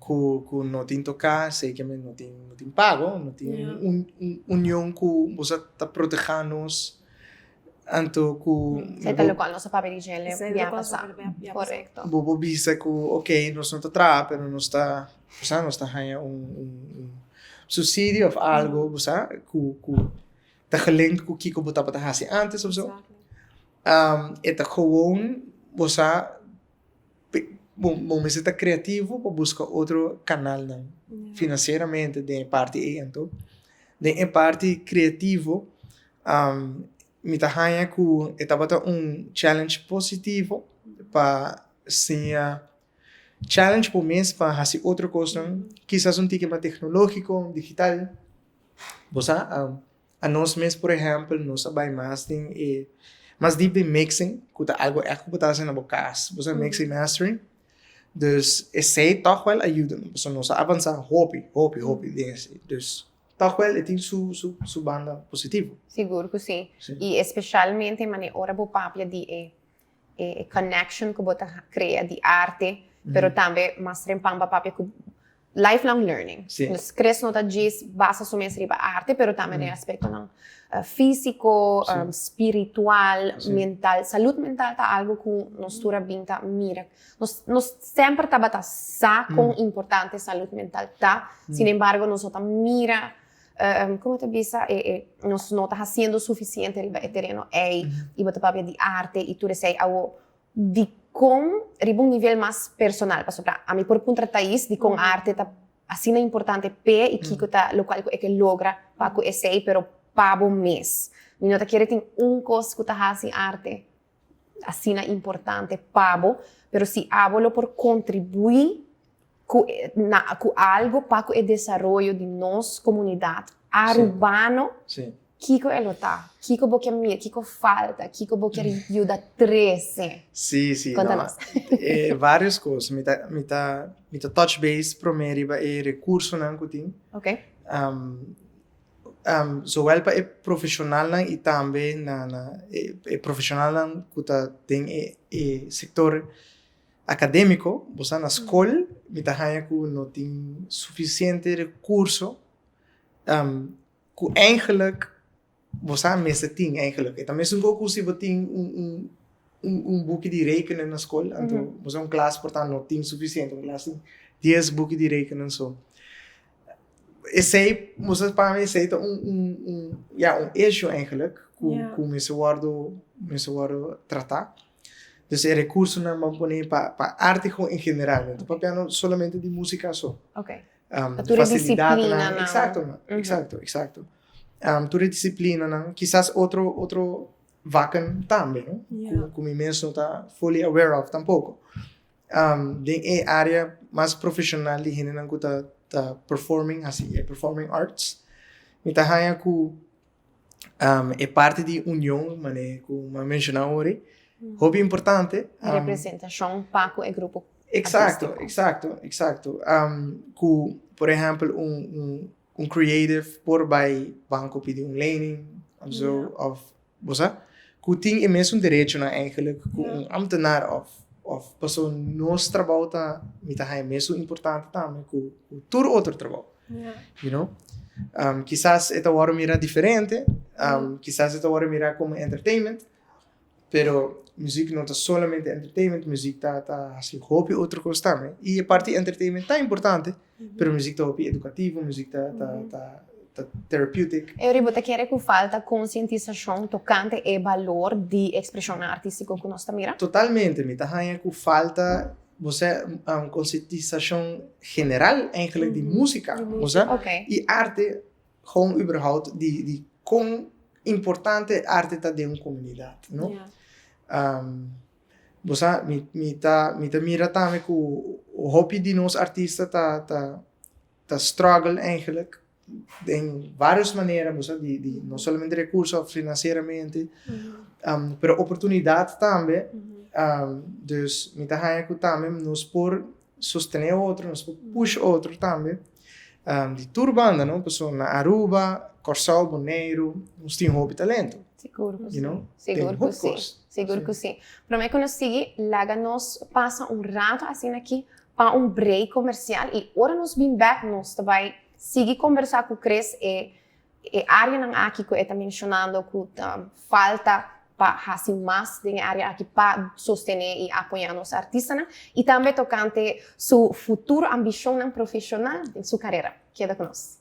S3: Ku ku no tin toká, zekermente no tin no tin pago, no tin un un union ku bo sa ta protehá nos, anto ku
S1: Esei ta lokual nos a papia di djele bia pasá, korekto.
S3: Bo por bisa ku okey nos no ta traha pero nos ta bo sa nos ta haña un un un subsidio òf algo bo sa ku ku ta gelinkt ku kiko bo tabata hasi ántes òf so. E ta gewoon bo sa. Bo mester ta creativo pa busca otro canalnan financieramente den e parti ey anto. Den e parti creativo mi ta haña cu e tabata un challenge positivo pa siña challenge bo mes pa haci otro cosnan kisas un tiki mas tecnologico, digital. Bo sa. Anos mes por ehèmpel nos a bai mas den e mas diep den mixing ku ta algu ègt ku bo ta hasi na bo kas, bo sa mixing mastering. Dus esei tòg wèl a yuda nos pasobra nos a avansá hopi hopi hopi den esei. Dus tòg wèl e tin su su su banda positivo.
S1: Sigur ku si. I espeshalmente manera ora bo papia di e e connection ku bo ta krea di arte, pero tambe mas trempan pa papia ku lifelong learning. Dus Chris no ta djis basa su mes riba arte, pero tambe den aspectonan fisico, spiritual, mental. Salud mental ta algo cu nos tur a bin ta mira. Nos, nos semper tabata sa con importante salud mental ta, sin embargo nos no ta mira, como ta bisa, nos no ta haciendo suficiente riba e tereno ey, y bo ta papia di arte y tur esey. Awo, Dikon riba un nivel mas personal? Pasobra ami por puntra Thais dikon arte ta asina importante p'e i kiko ta lokual ku e ke logra pa ku esei, pero pa bo mes. Mi no ta kere tin un kos ku ta hasi arte asina importante pa bo, pero si abo lo por kontribuí ku na ku algo pa ku e desaroyo di nos komunidat arubano, kiko e lo ta? Kiko bo kier mira? Kiko falta? Kiko bo kier yuda trese?
S3: Sí, sí.
S1: Konta nos.
S3: E varios kos. Mi ta mi ta mi ta touch base promé riba e rekursonan ku tin.
S1: Ok.
S3: Zowel pa e profeshonalnan i tambe na na e profeshonalnan ku ta den e e sektor Akadémiko, bo sa na skol mi ta haña ku no tin sufisiente rekurso ku eigenlijk bo sa mester tin eigenlijk. E ta mesun kos ku si bo tin un un buki di rekenen na skol anto bo sa un klas por ta no tin sufisiente, un klas tin dies buki di rekenen so. Esei, bo sa pa mi esei ta un un un ya un issue eigenlijk ku ku mester wòrdu mester wòrdu tratá. Dus e recursonan ban pone pa pa arte gewoon en general. No ta papiando solamente di musica so.
S1: Ok. Pa tur e disciplinanan.
S3: Exacto, exacto, exacto. Tur e disciplinanan, kisas otro otro vakken tambe, no? Ku ku mi mes no ta fully aware of tampoco. Den e area mas profesional di hendenan ku ta ta performing, hasi e performing arts, mi ta haña ku E parti di union, manera ku mi a menshoná ori, hopi importante.
S1: Representashon pa ku e grupo
S3: artístiko. Eksakto, eksakto, eksakto. Ku, por ehèmpel, un un creative por bai banko pidi un lening òf so, òf bo sa, ku tin e mesun derechonan eigentlik ku un ambtenaar òf òf pasobra nos trabou ta, mi ta haña mesun importante tambe ku tur otro trabou. You know? Kisas e ta wòrdu mira diferente, kisas e ta wòrdu mira komo entertainment, pero muzik no ta solamente entertainment, muzik ta ta hasi hopi otro kos tambe. I e parti entertainment ta importante, pero muzik ta hopi edukativo, muzik ta ta ta. ta therapeutic.
S1: Eury, bo ta kere ku falta konsientisashon tokante e balor di ekspreshonnan artístiko ku nos ta mira?
S3: Totalmente, mi ta haña ku falta bo sa konsientisashon general eigenlijk di músika, bo sa, i arte gewoon überhaupt di di kon importante arte ta den un komunidat, no? Bo sa, mi mi ta mi ta mira tambe ku hopi di nos artista ta ta ta struggle eigenlijk den varios manera, bo sa, di di no solamente recurso of financieramente, pero oportunidad tambe. Dus mi ta haña ku tambe nos por sostené otro, nos por push otro tambe di tur banda, no? Pasobra na Aruba, Kòrsou, Boneiru, nos tin hopi talento.
S1: Sigur ku
S3: si. You know?
S1: Sigur ku si. Sigur ku si. Promé ku nos sigui, laga nos pasa un rato asina aki pa un break komersial i ora nos bin bèk nos ta bai sigui kombersá ku Chris e e áreanan aki ku e ta menshonando ku ta falta pa hasi mas den e área aki pa sostené i apoyá nos artistanan i tambe tokante su futuro ambishonnan profeshonal den su karera. Keda ku nos.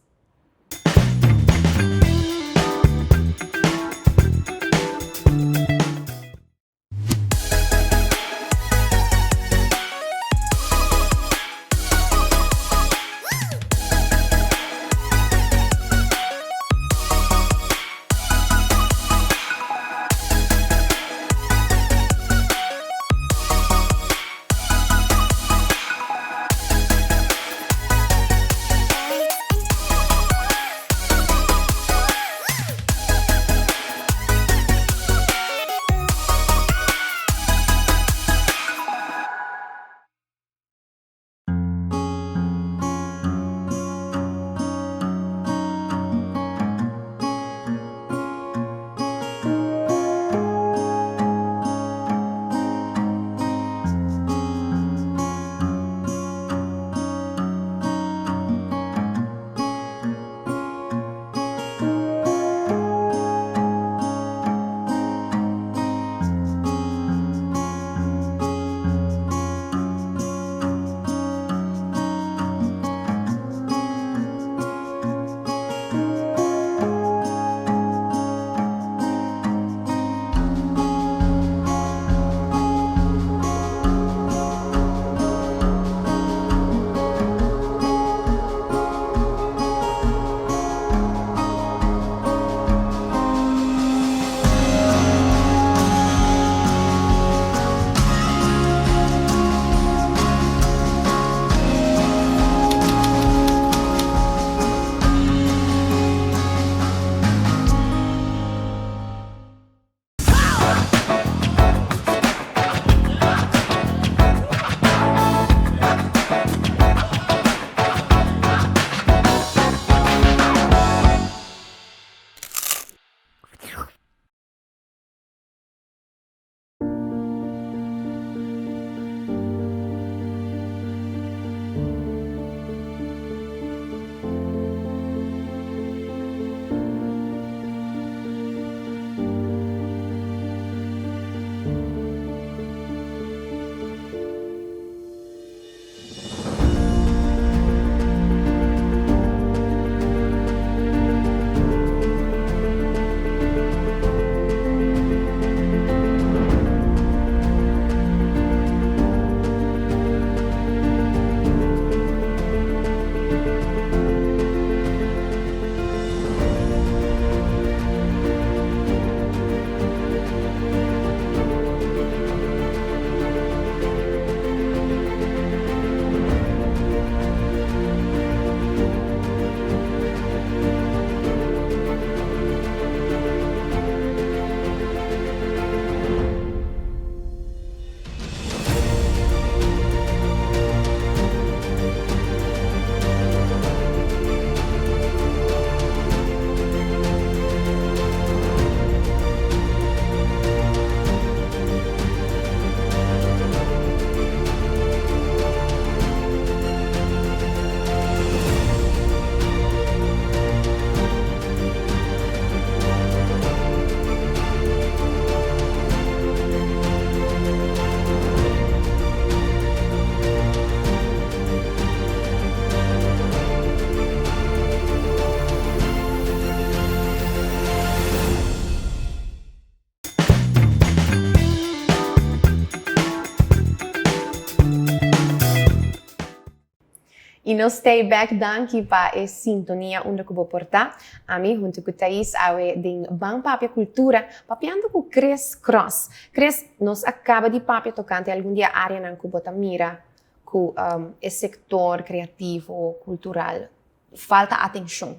S1: Y nos stay back danki pa e sintonia unda cu bo por ta. Ami hunto cu Thais awe den Ban Papia Cultura papiando cu Chris Cross. Chris, nos a caba di papia tocante algun di e areanan cu bo ta mira cu e sector creativo, cultural falta atencion.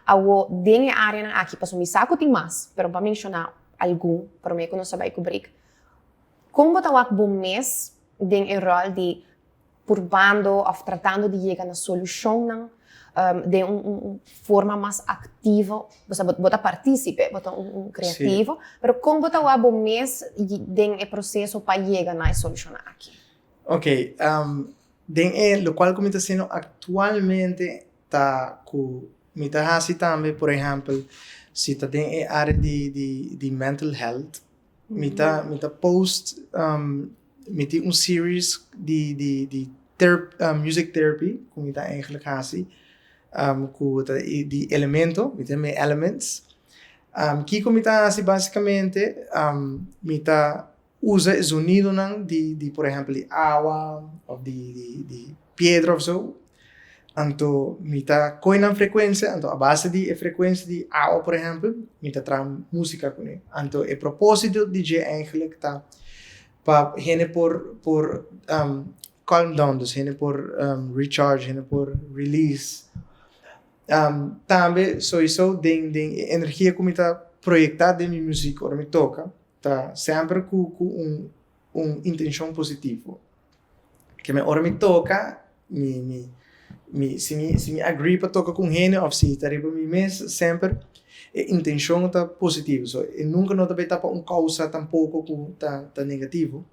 S1: Awo den e areanan aki, pasobra mi sa cu tin mas, pero pa menciona algun prome cu nos a bay cu break. Con bo ta wak bo mes den e rol di purbando of tratando di yega na solucionnan den un forma mas activo, bo bo ta participe, bo ta un creativo, pero con bo ta wak bo mes den e proceso pa yega na e solucionnan aki?
S3: Ok, den e locual cu mi ta haciendo actualmente ta cu mi ta haci tambe, por ehempel, si ta den e area di mental health, Mi ta mi ta post mi tin un series di di di music therapy ku mi ta eigenlijk hasi ku ta di elemento mi ta yama e elements. Kiko mi ta hasi basikamente mi ta usa e zonidonan di di por ehèmpel di awa òf di di di piedra òf so Anto mi ta koe nan frekuensia, anto a base di e frekuensia di awa por ehèmpel, mi ta traha músika kuné. Anto e propósito di dje eigenlijk ta pa hende por por calm down, dus hende por recharge, hende por release. Tambe soiso den den e energia ku mi ta proyektá den mi muzik ora mi toka ta semper ku ku un un intenshon positivo. Ke mi ora mi toka, mi mi mi si mi si mi agree pa toka ku un hende òf si ta riba mi mes semper e intenshon ta positivo. So e nunka no ta bai ta pa un kousa tampoko ku ta ta negativo.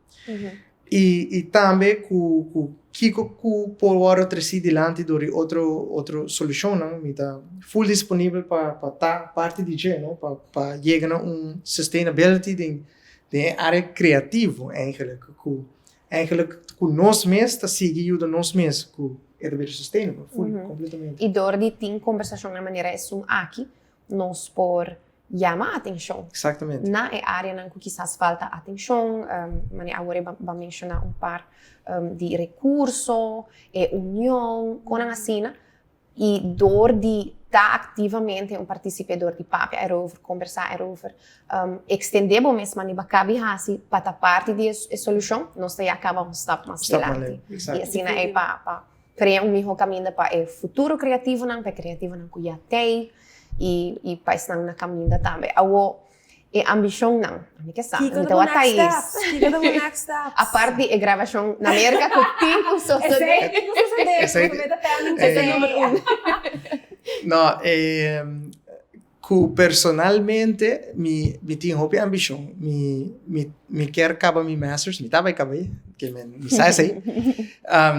S3: I i tambe ku ku kiko ku por wòrdu tresí dilanti dor di otro otro solushonnan mi ta ful disponibel pa pa ta parti di dje no pa pa yega na un sustainability den Den e área kreativo eigenlijk ku eigenlijk ku nos mes ta sigui yuda nos mes ku e ta bira sustainable full kompletamente.
S1: I dor di tin kombersashonnan manera esun aki nos por yama atenshon
S3: Exactamente.
S1: na e áreanan ku kisas falta atenshon, manera awor e ba menshoná un par di rekurso, e union, konan asina. I dor di ta aktivamente un partisipe dor di papia erover, kombersá erover, ekstendé bo mes manera bo kabi hasi pa ta parti di e solushon, nos ta ya kaba un stap mas dilanti. I asina ei pa pa krea un mihó kaminda pa e futuro kreativonan, pa e kreativonan ku ya t'ei i i pa esnan na kaminda tambe. Awor E ambishonnan, mi ke sa,
S2: Kiko
S1: mi
S2: ta
S1: ta
S2: bo
S1: wak
S2: next
S1: Thais.
S2: steps? Kiko ta bo next steps?
S1: Apart di e grabashon na Merka ku tin ku sosodé.
S2: Esei tin ku sosodé,
S3: Esei
S2: porque mi ta pending
S3: Esei
S2: esei.
S1: number un.
S3: No, ku personalmente mi mi tin hopi ambishon. Mi mi mi kier kaba mi masters, mi ta bai kaba ei, ke men mi sa esei.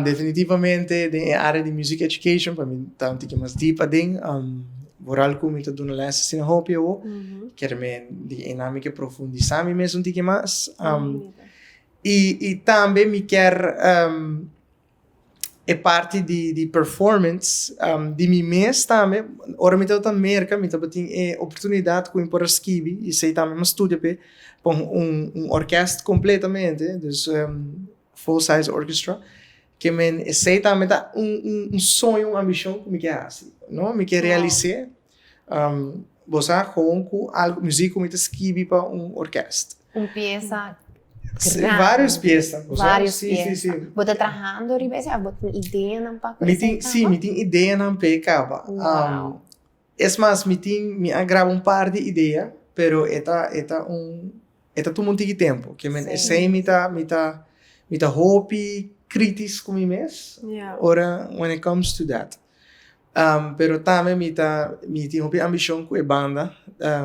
S3: Definitivamente den e area di music education pa mi ta un tiki mas deep aden. Vooral ku mi ta duna les asina hopi awo, kier men di einan mi ke profundisá mi mes un tiki mas. I i tambe mi kier e parti di di performance di mi mes tambe. Ora mi tabata Merka mi tabatin e oportunidat ku mi por a skibi i esei tambe mi a studia p'e pa un un orkest kompletamente, dus full size orchestra. Ke men esei tambe ta un un un soño, un ambishon ku mi ke hasi, no? Mi ke realis'é. Bo sa gewoon ku algu muzik ku mi ta skibi pa un orkest.
S1: Un piesa grandi.
S3: Varios piesa, bo sa?
S1: Varios
S3: Si, si,
S1: piesa.
S3: si.
S1: Bo ta trahando riba esei òf bo tin ideanan pa ku
S3: Mi
S1: esei
S3: tin,
S1: kaba?
S3: si, mi tin ideanan p'e kaba.
S1: Wow.
S3: Es mas, mi tin, mi a graba un par di idea, pero e ta, e ta un, e ta tuma un tiki tempu. Ke men esei mi ta, mi ta, mi ta hopi kritis ku mi mes ora, when it comes to that. Pero tambe mi ta, mi tin hopi ambishon ku e banda,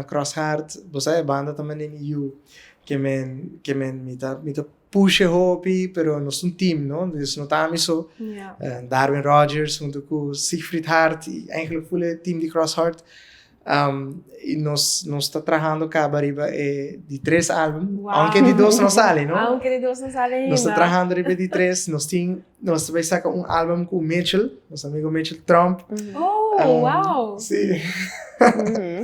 S3: Cross Heart, bo sa e banda ta manera mi yu, ke men, ke men mi ta, mi ta Pushe hopi, pero nos ta un team, no? Dus no ta ami so. Darwin Rogers hunto cu Siegfried Hart y eigenlijk full e team di Cross Heart. Y nos, nos ta trahando caba riba e di tres album.
S2: Wow.
S3: Aunke di dos no sali, no?
S2: Aunke di dos no sali
S3: Nos ta
S2: ainda.
S3: trahando riba e di tres. Nos tin, nos ta bay saca un album cu Mitchell, nos amigo Mitchell Tromp.
S2: Oh, wow.
S3: Sí.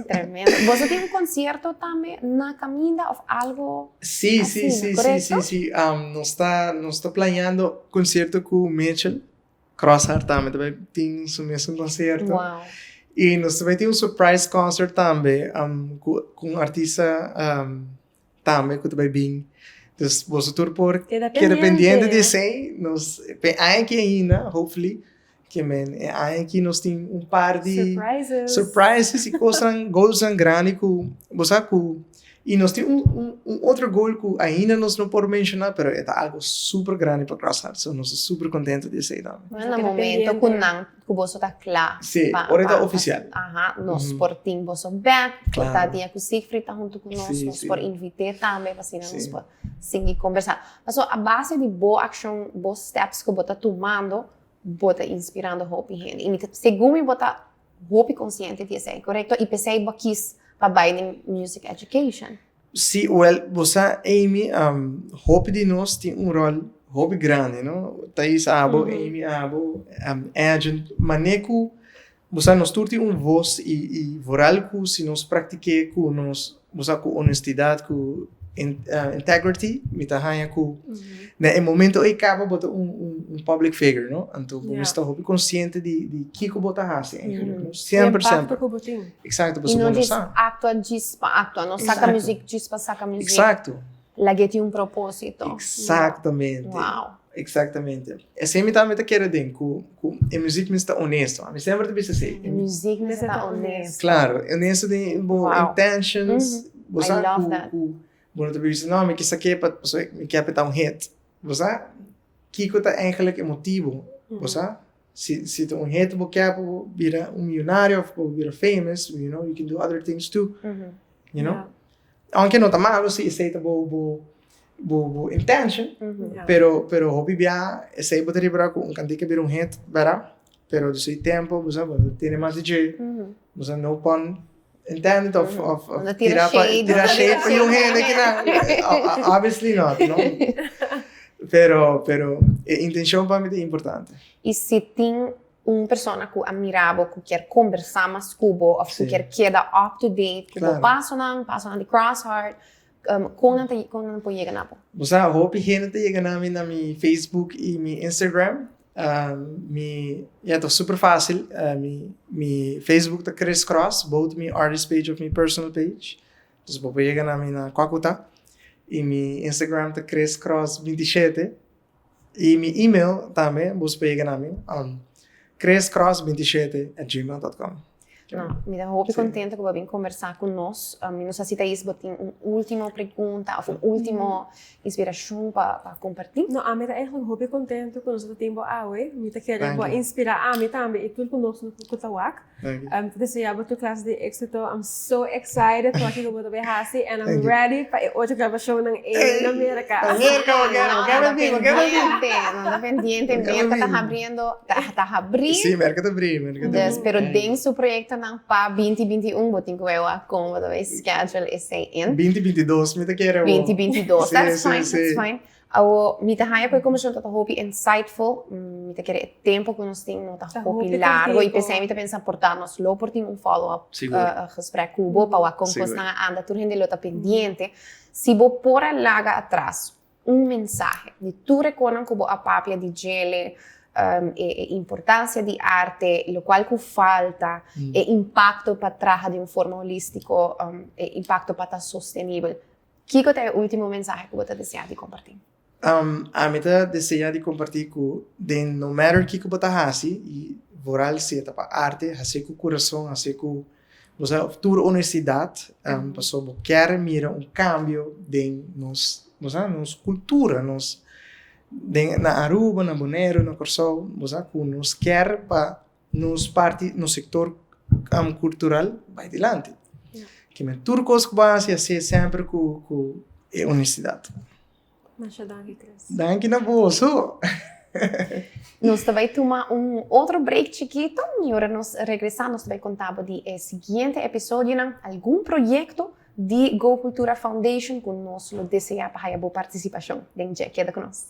S1: Tremendo. Boso tin un concierto tambe na caminda of algo?
S3: Sí, sí,
S1: Asina,
S3: sí, sí,
S1: correcto?
S3: sí, sí. Nos ta, nos ta planeando concierto cu Mitchell. Crosshart tambe ta bai tin su mesun concierto. Wow. Y nos ta bai tin un surprise concert tambe um, cu, cu un artista um, tambe cu ta bai bin. Dus boso tur por
S2: Keda
S3: keda pendiente
S2: pendiente.
S3: di esey. Nos pe aña aki ainda, hopefully, ke men e aña aki nos tin un par di
S2: Surprises.
S3: surprises y cosnan, goalsnan grandi cu bo sa cu y nos tin un un un otro goal cu ainda nos no por menciona pero e ta algo super grandi pa Crosshart so nos ta super contento di esey tambe.
S1: Bueno, na momento cu nan cu boso ta cla
S3: Sí,
S1: pa
S3: ora e ta
S1: pa
S3: oficial.
S1: Aha, nos por tin boso bek, por ta
S3: Claro.
S1: dia cu Siegfried ta hunto cu nos,
S3: Sí,
S1: nos
S3: sí.
S1: por invit'é tambe pa asina nos
S3: Sí.
S1: por sigui conversa. Paso a base di bo accion, bo steps cu bo ta tumando, bo ta inspirando hopi hende. Y mi ta, segun mi bo ta hopi consciente di esey, correcto? Y p'esey bo a kies pa bay den music education.
S3: Sí, wel, bo sa Amy, hopi di nos tin un rol hopi grandi, no? Thais abo, Amy abo, Edjean, mane cu, bo sa, nos tur tin un voz y, y vooral cu si nos practiké cu nos, bo sa, cu honestidad, cu integrity, mi ta haña cu na e momento ei caba bo ta un, un, un public figure, no? Anto bo mester ta hopi consciente di, di kico bo ta haci eigenlijk, no? Semper,
S2: E impacto
S3: semper.
S2: cu bo tin.
S3: Exacto,
S1: Y
S3: pasobra
S1: no
S3: bo no
S1: djis
S3: sa.
S1: actua djis pa actua, no saca
S3: Exacto.
S1: muziek djis pa saca muziek.
S3: Exacto.
S1: Lag'é tin un propósito.
S3: Exactamente.
S1: Wow.
S3: Exactamente. Esei mi tambe ta kere den, cu, cu e muziek mester ta honesto. Ami semper ta bisa esei.
S1: E muziek mester ta honesto.
S3: Claro, honesto den bo
S1: Wow.
S3: intentions. Bo
S1: I
S3: sa
S1: love
S3: cu,
S1: that.
S3: cu bo no ta bisa, no, mi ke sak'é pa, pasobra mi ke pa e ta un hit. Bo sa kiko ta eigenlijk e motibo. Bo sa? Si, si ta un hit bo ke pa bo bira un millonario of pa bo bira famous, you know, you can do other things too. You know?
S2: Yeah.
S3: Aunke no ta malo si esei ta bo, bo, bo, bo intention,
S2: Yeah.
S3: pero, pero hopi bia esei bo ta ripara ku un kantika bira un hit, bera? Pero di su tempo, bo sa, bo no tene mas di dje, bo sa, no pun intended of, of, of
S1: No tira
S3: tira pa,
S1: shade.
S3: tira shade pa yung hende kinan. Obviously not, no? Pero, pero e intencion pa mi ta importante.
S1: Y si tin un persona cu a mira bo cu kier conversa mas cu bo of cu kier keda up to date cu bo pasonan, pasonan di Crosshart, con nan ta, con nan por yega na bo?
S3: Bo sa, hopi hende ta yega na mi na mi Facebook y mi Instagram. Mi, ya ta super facil. Mi, mi Facebook ta Chris Cross, both mi artist page of mi personal page. Dus bo por yega na mi na cua cu ta. Y mi Instagram ta Chris Cross 27. Y mi email tambe, boso por yega na mi, chriscross 27 at gmail dot com.
S1: No, mi ta hopi contento cu bo a bin conversa cu nos. Mi no sa si Thais bo tin un ultimo pregunta of un ultimo inspiracion pa pa comparti.
S2: No, ami ta eigenlijk hopi contento cu nos ta tin bo awe. Mi ta kere bo a inspira ami tambe y tur cu nos cu ta wak. Mi ta desea bo tur clase di exito. I'm so excited pa kiko bo ta bay haci and I'm ready pa e otro grabacionnan ey na Merca.
S3: Na Merca bo kere, bo kere bin, bo kere bin.
S1: No ta pendiente, Merca ta habriendo, ta habri.
S3: Si, Merca ta bri, Merca ta bri.
S1: Dus, pero den su proyectonan pa binti binti un bo tin cu bay wak con bo ta bay schedule esey in.
S3: Binti binti dos mi ta kere bo.
S1: Binti binti dos, that's fine, that's fine. Awo, mi ta haña ku e kombershon ta hopi insightful. Mi ta kere e tempu ku nos tin no ta hopi largo i p'esei mi ta pensa por ta nos lo por tin un follow up gesprek ku bo pa wak kon kosnan a anda. Tur hende lo ta pendiente. Si bo por a laga atras un mensahe di tur e konan ku bo a papia di djele, e importansia di arte, lokual ku falta, e impakto pa traha di un forma holístiko, e impakto pa ta sostenibel. Kiko ta e ultimo mensahe ku bo ta deseá di kompartí?
S3: Ami ta deseá di kompartí ku den no matter kiko bo ta hasi i vooral si e ta pa arte, hasié ku kurason, hasié ku bo sa tur honestidat, pasobra bo kier mira un kambio den nos bo sa nos kultura, nos den na Aruba, na Boneiru, na Kòrsou, bo sa ku nos kier pa Nos parti, nos sector cultural bai dilanti. Kimen tur cos cu bo haci, hacié semper cu cu e honestidad.
S2: Masha danki Chris.
S3: Danki na boso.
S1: Nos ta bai tuma un otro break chikito y ora nos regresa nos ta bai conta bo di e siguiente episodionan, algun proyecto di Go Cultura Foundation cu nos lo desea pa haya bo participacion den dje. Keda cu nos.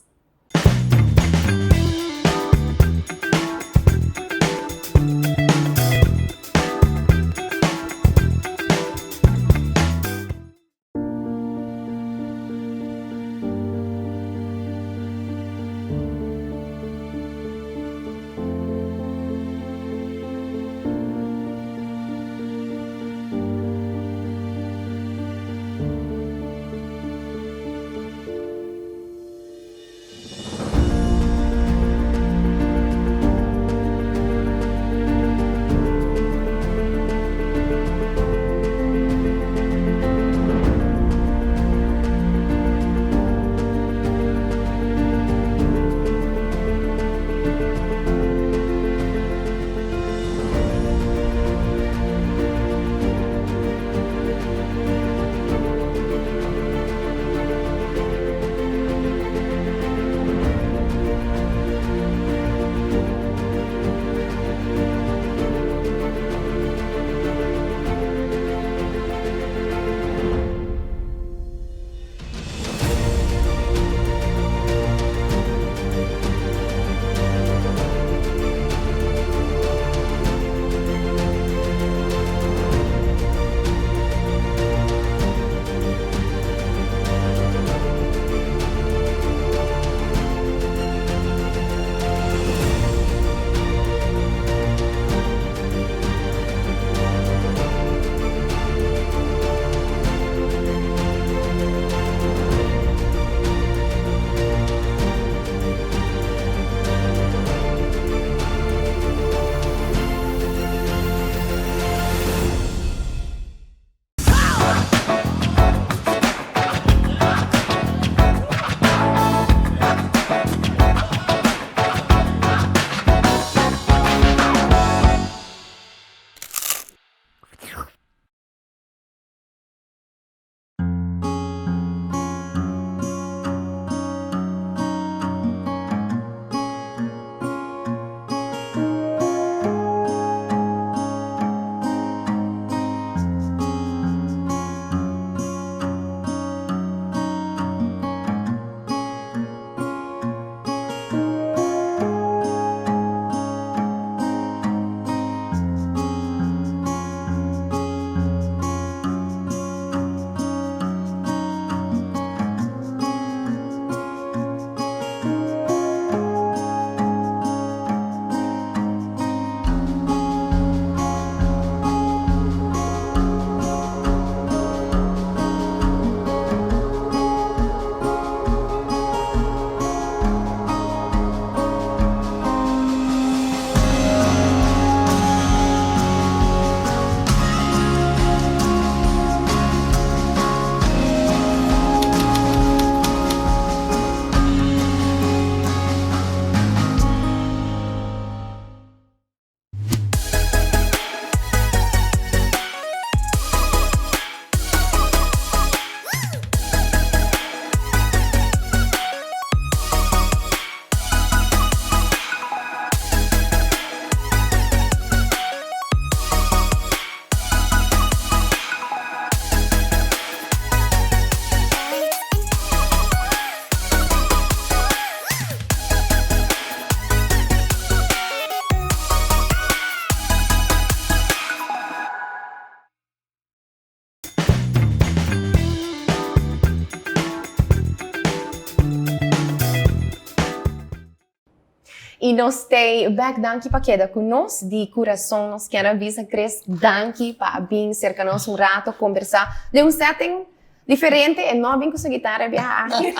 S1: Y nos stay back. Danki pa keda cu nos. Di curason nos kier a bisa Chris danki pa a bin cerca nos un rato conversa den un setting diferente. E no a bin cu su guitarra biaha aki.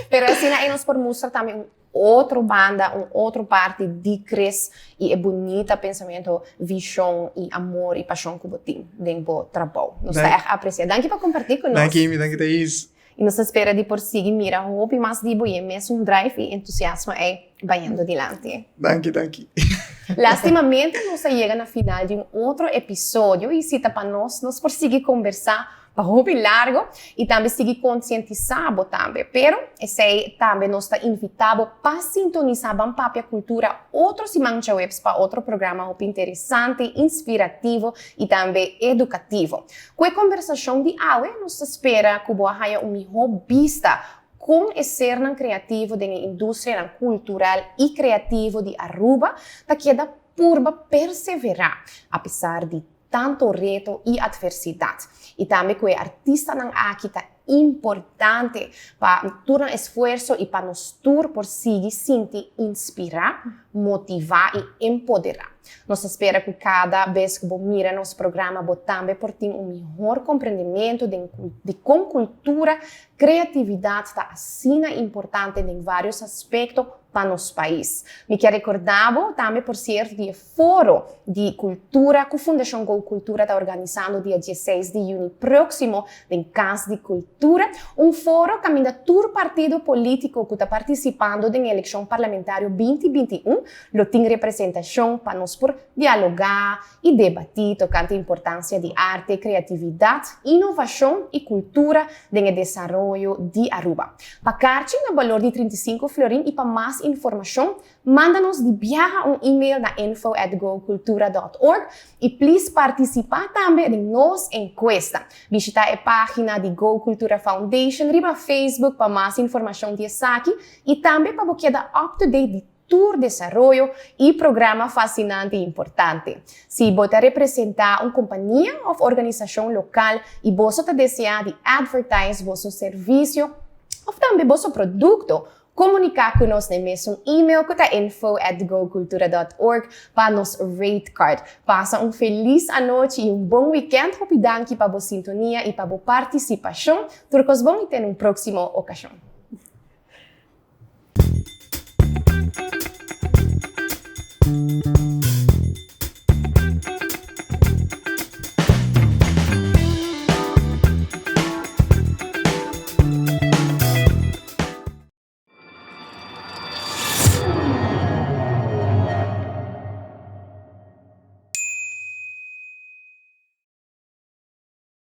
S1: Pero asina ey nos por mustra tambe un otro banda, un otro parti di Chris y e bunita pensamento, vision y amor y pasion cu bo tin den bo trabou. Nos ta echt aprecia. Danki pa comparti cu nos.
S3: Danki Amy, danki Thais.
S1: Y nos ta spera di por sigui mira hopi mas di bo y e mesun drive y entusiasmo ey bayendo dilanti.
S3: Danki, danki.
S1: Lastimamente nos a yega na final di un otro episodio y si ta pa nos, nos por sigui combersa pa hopi largo y tambe sigui concientisa bo tambe. Pero esey tambe nos ta invita bo pa sintonisa Ban Papia Cultura otro siman djaweps pa otro programa hopi interesante, inspirativo y tambe educativo. Ku e kombersashon di awe nos ta spera ku bo a haña un mihó bista kon e sernan kreativo den e industrianan kultural i kreativo di Aruba ta keda purba perseverá apesar di tanto reto i atversidat i tambe ku e artistanan aki ta importante pa tur nan esfuerso i pa nos tur por sigui sinti inspirá, motivá i empoderá. Nos ta spera ku kada bes ku bo mira nos programa bo tambe por tin un mihor komprendimentu den di kon kultura, kreatividat ta asina importante den vários aspekto pa nos pais. Mi kier rekordá bo tambe por sierto di e Foro di Cultura cu Fundacion Go Cultura ta organisando dia dieseis di juni proximo den Cas di Cultura. Un foro caminda tur partido politico cu ta participando den e eleccion parlamentario binti 21 lo tin representacion pa nos por dialoga y debati tocante importancia di arte, creatividad, innovacion y cultura den e desaroyo di Aruba. Pa carchi na balor di 35 florin y pa mas informacion Manda nos di biaha un email na info at gocultura dot org y please participa tambe den nos encuesta. Bishita e pagina di Go Cultura Foundation riba Facebook pa mas informacion di esaki y tambe pa bo keda up to date di tur desaroyo y programa fascinante y importante. Si bo ta representa un compania of organisacion local y boso ta desea di advertise boso servicio of tambe boso producto, Komuniká ku nos na e mesun email ku ta info at gocultura dot org pa nos rate card. Pasa un felis anochi i un bon wikènt. Hopi danki pa bo sintonia i pa bo partisipashon. Tur kos bon i te na un próksimo okashon.